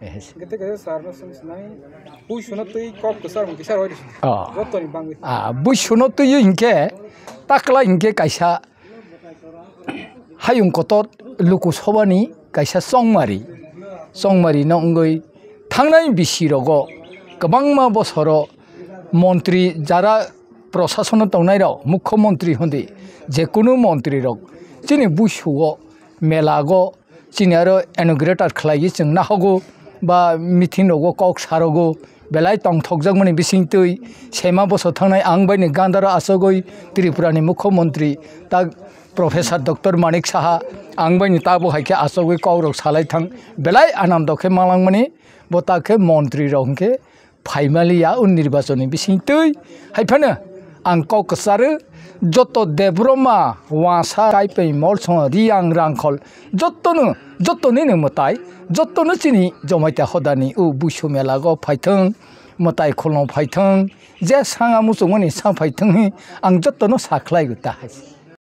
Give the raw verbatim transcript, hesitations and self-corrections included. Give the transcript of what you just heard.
Gete gete sar no sung sinai. Pui suno tui kok kesar mung kesar oi. Oh. Joto ni bangwi. Ah, bui suno tui hinkhe takla hinkhe kaisa hayung kotor Lok Sabha ni kaisa chongmari, chongmari no wngwi thangnai bisi rogo kwbangma bosoro montri jara prosasono tongnai rok, mukhyamantri hwnwi jekunu montri rok chini buisugo mela go chini aro inaugurator khlaiwi chwng nahogo ba meeting rogo kok sarogo belai tongthokjakmani bisingtwi sema bosor thangnai ang baini gandaro achugwi Tripura ni mukhyamantri tak Professor Doctor Manik Saha ang baini tabo hai khe achugwi kok rok salai thang belai anando khe malangmani bo tak khe montri rok hwnkhe phaimaliya o nirbachon ni bisingtwi. Haiphano ang kok kwcharo joto Debbarma, Wansa, Kaipai, Molsong, Riyang, Rangkhol jotono, jotonino mwtai, jotono chini Jamatia hodani o buisu melago phaithwng, mwtai khulno phaithwng, je sanga muchungmani sa phaithwng hi ang jotono sa khlaigo ta hai.